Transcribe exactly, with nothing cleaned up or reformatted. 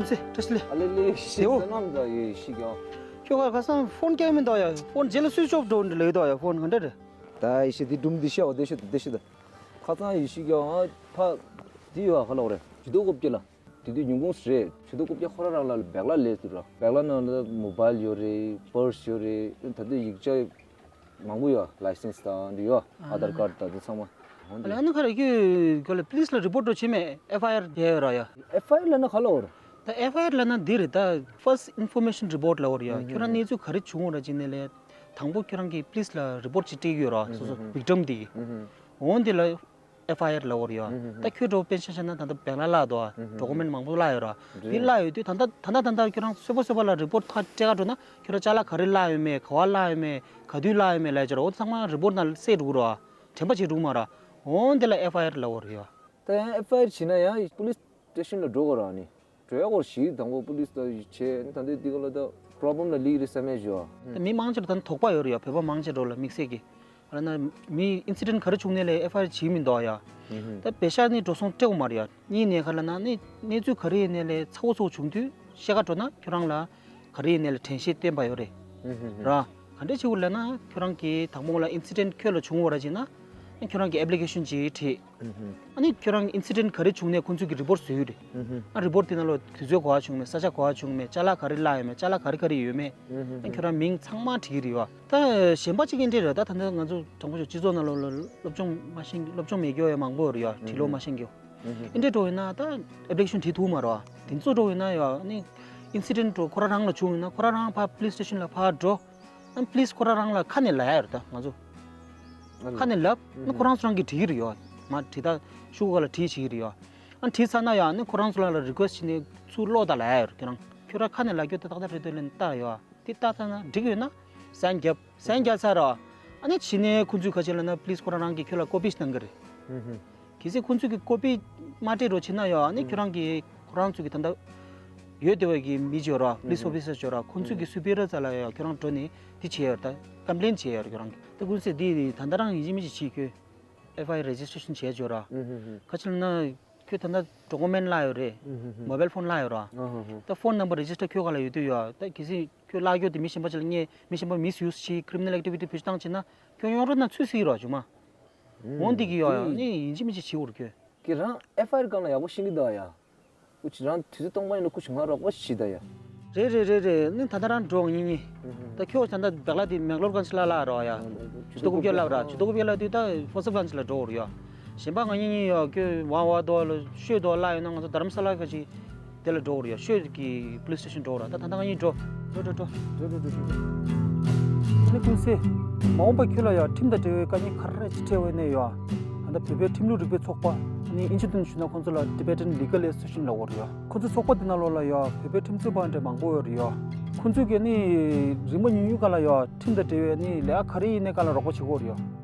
ཚེ་བཀྲ་ཤིས་བདེ་པོ། ཤི་ས་ནམ་ད་ཡོད་ཤི་ཀྱང་། ཁྱོད་ཁ་ཁ་སང་ཕོན་རྒྱག་མི་འདུག་ཡ། ཕོན་རྗེས་ལ་སུའིཆ་ཨོཕ་འགྲོ་འདྲ་ལེགས་འདུག་ཡ། ཕོན་ག་འདྲ་རེད། ད་ཡི་ཤི་དེ་སྒྲུང་འདི་ཤི་འོ་དེ་ཤི་དེ་ཤི་ད། ཁ་སང་ཡི་ཤི་ཀྱང་ཕ་དེ་ཡོད་ཨ་ཁ་ལོག་རེད། ཇུས་གཏོགས་སྐོར་གྱི་ལ། དེ་དུས་ཉིན་གུང་རེད། ཇུས་གཏོགས་སྐོར་གྱི་ཁོ་ར་རང་ལ་བེག་ལ་ལས་ཟེར་ར། བེག་ལ་ནང་ལ་མོ་བལ་ཡོད་རེད། པར་སི་ཡོད་རེད། ད་དུས་ཡིག་ཆ་མང་པོ་ཡོད། ལའི་སེན་སི་དང་འདི་ཡོད། ཨ་དྷར་ཀར་དང་དེ་ཚང་མ། འོན་ཏེ། ཨ་ལ་ཨ་ནི་ཁ་ར་ཁྱོད་ཁོ་ལ་པོ་ལི་སི་ལ་རི་པོར་ཊི་འགྲོ་བྱེད་མེད། ཨེཕ་ཨའི་ཨར་རྒྱག་ཡོད་ར་ཡ། ཨེཕ་ཨའི་ཨར་ལ་ན་ག་ལ་འོར། ད་ཨེཕ་ཨའི་ཨར་ལ་ན་འདི་རེད། ད་ཕར་སི་ཊི་ཨིན་ཕོར་མེ་ཤན་རི་པོར་ཊི་ལ་འོར་ཡ། ཁྱོད་རང་གནས་ཚུལ་ག་རེ་བྱུང་འོར་ར་ཅིག་ནས་ལས། དང་པོ་ཁྱོད་རང་གིས་པོ་ལི་སི་ལ་རི་པོར་ཊི་ཅིག་སྤྲད་ཀྱི་ཡོད་ར། སོ་སོ་བིག་ཊམ་དེ་གི། འོན་ཏེ་ལ་ཨེཕ་ཨའི་ཨར་ལ་འོར་ཡོད། ད་ཁྱོད་འགྲོ་པེན་ཤན་ཤ་ན་ད་ལྟ་བེག་ལ་བརླག་འདུག་ཨ། ཌོ་ཀུ་མེན་མང་པོ་བརླག་ཡོད་ར། དེ་བརླག་ཡོད་དུས་ད་ལྟ་ད་ལྟ་ད་ལྟ་ཁྱོད་རང་གསོལ་པ་གསོལ་པ་ལ་རི་པོར་ཊི་ཁ་སྤྲད་ག་འགྲོ་ན་ཁྱོད་རང་ཅ་ལག་ག་རེ་བརླག་ཡོད་མེད། ག་བ་བརླག་ཡོད་མེད། ག་དུས་བརླག་ཡོད་མེད་ལབ་ཅི་ར། འོ་ཚང་མ་རི་པོར་ཊི་ནང་གསལ་འགྲོ་གི་ར། དྲན་པ་བྱེད་འགྲོ་གི་མ་ར། འོན་ཏེ་ལ་ཨེཕ་ཨའི་ཨར་ལ་འོར་ཡོད། ད་ཡང་ཨེཕ་ཨའི་ཨར་བྱེད་ན་ཡང་པོ་ལི་སི་སི་ཊེ་ཤན་ལ་འགྲོ་དགོས་ར་ནི། འགྲོ་ཡག་སྐོར་ཞིག་དང་པོ་པོ་ལི་སི་དང་བྱས་ད་འདི་འདི་ག་ལ་ད་པོ་རོབ་ལེམ་ལ་ལིག་རེད་བསམ་ཡས་བྱོས། ད་མི་མང་ཆེ་ར་ད་དོགས་པ་ཡོད་རེད་ཡ། བོད་པ་མང་ཆེ་ར་ལ་དམིགས་བསལ་གྱི་ཨ་ན་མི་ཨིན་སི་ཌེན་ཊི་ག་རེ་བྱུང་ནས་ལས་ཨེཕ་ཨའི་ཨར་བྱེད་མི་འདུག་ཡ། ད་བེ་ཤ་ནི་འགྲོ་སོང་སྤྲད་དགོས་མ་རེད་ཡ། གཉིས་ནས་ག་ལ་ན་ནི་གནས་ཚུལ་ག་རེ་ཡིན་ནས་ལས་ཚ་བོ་ཚ་བོ་བྱུང་དུས་བཤད་ག་འགྲོ་ན་ཁྱོད་རང་ལ་ག་རེ་ཡིན་ནས་ལས་དྲན་ཤེས་བསྟན་པ་ཡོད་རེད། ར། ག་འདྲས་བྱེད་དགོས་ལབ་ན་ཁྱོད་རང་གི་དང་པོ་ལ་ཨིན་སི་ཌེན་ཊི་ཁྱོད་ལ་བྱུང་བ་ར་བྱས་ན་ཁྱོད་རང་གི་ཨེབ་ལི་གེ་ཤན་ཅིག་བྲིས། ཨ་ནི་ཁྱོད་རང་ཨིན་སི་ཌེན་ཊི་ག་རེ་བྱུང་ནས་ཁོང་ཚོས་ཀྱི་རི་པོར་ཊི་བཟོས་ཡོད་རེད། ཨ་རི་པོར་ཊི་དེ་ནང་ལོ་དུས་ཚོད་ག་བ་བྱུང་མེད། ས་ཆ་ག་བ་བྱུང་མེད། ཅ་ལག་ག་རེ་བརླག་ཡོད་མེད། ཅ་ལག་ག་རེ་ག་རེ་ཡོད་མེད། ཨ་ཁྱོད་རང་མིང་ཚང་མ་བྲིས་ཀྱི་རེད་བ། ད་གཞན་པ་གཅིག་གིས་འདྲ་རེད། ད་ད་ལྟ་ང་ཚོ་དྲང་པོ་ཞུ་སྤྱི་ཚོགས་ནང་ལོ་ལོ་སློབ་སྦྱོང་མ་ཤེས་སློབ་སྦྱོང་མེད་རྒྱུ་ཡོད་མང་པོ་ཡོད་རེད་ཡ། བྲིས་ལོ་མ་ཤེས་རྒྱུ། ཨ་འདྲས་འགྲོ་ཡོད་ན་ད་ཨེབ་ལི་གེ་ཤན་བྲིས་ཐུབ་མ་རེད་བ། དེ་ཚོ་འགྲོ་ཡོད་ན་ཡ་ཨ་ནི་ཨིན་སི་ཌེན་ཊི་འགྲོ་ཁོ་རང་རང་ལ་བྱུང་ཡོད་ན་ཁོ་རང་རང་ཕར་པོ་ལི་སི་སི་ཊེ་ཤན་ལ་ཕར་འགྲོ། ཨ་ནི་པོ་ལི་སི་ཁོ་རང་རང་ལ་ཁ་ནས་ལབ་ཡ་རེད། ད་ང་ཚོ་ཁ་ནས་ལབ་ཨ་ནི་ཁོ་རང་ཚོ་རང་གིས་འགྲིག་གི་རེད་ཡ། མ་འགྲིག་ད་ཤོག་གུ་ལ་བྲིས་བྱེད་ཀྱི་རེད་ཡ། ཨ་ནི་བྲིས་ཚར་ན་ཡ་ཨ་ནི་ཁོ་རང་ཚོ་ལ་ལ་རི་ཀུ་ཨེ་སི་ཊི་བྱས་ནས་ཚུར་ཀློག་ད་ལབ་ཡ་རེད། ཁྱོད་རང་ཁྱོད་རང་ཁ་ནས་ལབ་རྒྱུ་དེ་ཏག་ཏག་རེད་འདུག་ལབ་ནས་ལྟ་ཡ། དེ་ལྟ་ཚར་ན་འགྲིག་ཡོད་ན་སན་རྒྱབ། སན་རྒྱབ་ཚར་ར། ཨ་ནི་ཕྱི་ནས་ཁོང་ཚོས་ག་ཅི་ལབ་ན་པོ་ལི་སི་ཁོ་རང་རང་གིས་ཁྱོད་ལ་ཀོ་པི་ཞིག་གནང་གི་རེད། གལ་སྲིད་ཁོང་ཚོས་ཀྱི་ཀོ་པི་མ་སྤྲད་རོགས་བྱེད་ན་ཡང་ཨ་ནི་ཁྱོད་རང་གིས་ཁོ་རང་ཚོ་གི་ད་ལྟ་ཡོད་བསྡད་པའི་གི་མི་ཅིག་ཡོད་ར། པོ་ལི་སི་ཨོ་ཕི་སར་ཅིག་ཡོད་ར། ཁོང་ཚོས་ཀྱི་སུ་པི་རི་ཡར་རྩ་ལ་ཡང་ཁྱོད་རང་འགྲོ་ནས་དེ་བྱས་ཡོད་ར། ད་ཀམ་པི་ལེན་བྱས་ཡོད་ར་ཁྱོད་རང་གིས། ད་ཁོང་ཚོས་དེ་ད་ལྟ་རང་ཡིན་གཅིག་མིན་གཅིག་བྱེད་ཁྱོད་ཨེཕ་ཨའི་ཨར་རེ་ཇི་སི་ཊེ་ཤན་བྱས་ཅིག་ཡོད་ར། ག་ཅི་ལབ་ན། ཁྱོད་ད་ལྟ་ཌོ་ཀུ་མེན་ཊི་བརླག་ཡོད་རེད། ཨུ་ཧུ་ཧུ། མོ་བལ་ཕོན་བརླག་ཡོད་རེད། ཨུ་ཧུ་ཧུ། ད་ཕོན་ནམ་བར་རེ་ཇི་སི་ཊར་ཁྱོད་ག་ལ་ཡོད་དུས་ཡོད། ད་གལ་སྲིད་ཁྱོད་བརླག་རྒྱུ་དེ་མི་གཞན་པ་ཅིག་ལ་སྙད། མི་གཞན་པ་མིས་ཡུ་སི་བྱེད། ཀི་རི་མི་ནལ་ཨེག་ཊི་བི་ཊི་བེད་སྤྱོད་བཏང་བྱེད་ན་ཁྱོད་ཡོང་རོགས་ན་ཚུད་སྲིད་རོགས་བྱུང་མ། འོན་ཏེ་གི་ཡོད་ཡ་ནི་ཡིན་གཅིག་མིན་གཅིག་བྱེད་དགོས་རེད་ཁྱོད། ཁྱེད་རང་ཨེཕ་ཨའི་ཨར་སྒང་ལ་ཡག་པོ་ཤེས་ཀྱི་འདུག་ཡ། ཁོ་ཁྱེད་རང་དུས་ཚོད་སྟོང་པ་ཡིན་ན་ཁོ་ཞུ་ང་རོགས་པ་བྱེད་ད་ཡ། རེད་རེད་རེད་རེད། ནི་ད་ལྟ་རང་འགྲོ་ངེས་ངེས། ད་ཁྱོད་ད་ལྟ་བེག་ལ་དེ་མེག་ལོར་གང་ཅི་ལ་ལ་རོ་ཡ། ཇུས་གཏོགས་རྒྱུ་ལབ་ར། ཇུས་གཏོགས་རྒྱུ་ལབ་དུས་ད་ཧྥོ་སབ་གང་ཅི་ལ་འགྲོ་རུ་ཡ། གཞན་པ་ང་གཉིས་གཉིས་ཡ་ཁྱོད་ཝང་བ་དོ་ལ་ཤོད་དོ་ལ་ཡོད་ན་ང་ཚོ་དྷ་རམ་ས་ལ་ག་ཅི་དེ་ལ་འགྲོ་རུ་ཡ། ཤོད་ཀྱི་པོ་ལི་སི་སི་ཊེ་ཤན་འགྲོ་ར། ད་ད་ལྟ་ང་གཉིས་འགྲོ། འགྲོ་འགྲོ་འགྲོ། འགྲོ་འགྲོ་འགྲོ་འགྲོ་འགྲོ། ནི་ཀུན་གསལ། མ་འོངས་པ་ཁྱོད་ལ་ཡ་ཁྲིམས་དང་འབྲེལ་བའི་དཀའ་ངལ་ག་རེ་ཅི་འཕྲད་འོས་ནས་ཡ། ད་ལྟ་བོད་པའི་ཁྲིམས་ལུགས་རིག་པའི་ཚོགས་པ། ནི་ཨིན་ཇི་ཐོག་ནས་ཞུས་ན་ཁོང་ཚོ་ལ་Tibetan Legal Association ལབ་དགོས་རེད་ཡ། ཁོང་ཚོའི་ཚོགས་པ་འདི་ནང་ལོགས་ལ་ཡ་བོད་པའི་ཁྲིམས་རྩོད་པ་འདྲ་མང་པོ་ཡོད་རེད་ཡ། ཁོང་ཚོས་ཀྱི་ནི་རིང་པོ་ཉུང་ཉུང་ག་ལ་ཡ་ཁྲིམས་དང་འབྲེལ་བའི་ནི་ལས་ཀ་ག་རེ་ཡིན་ནའི་ག་ལ་རོགས་པ་བྱེད་དགོས་རེད་ཡ།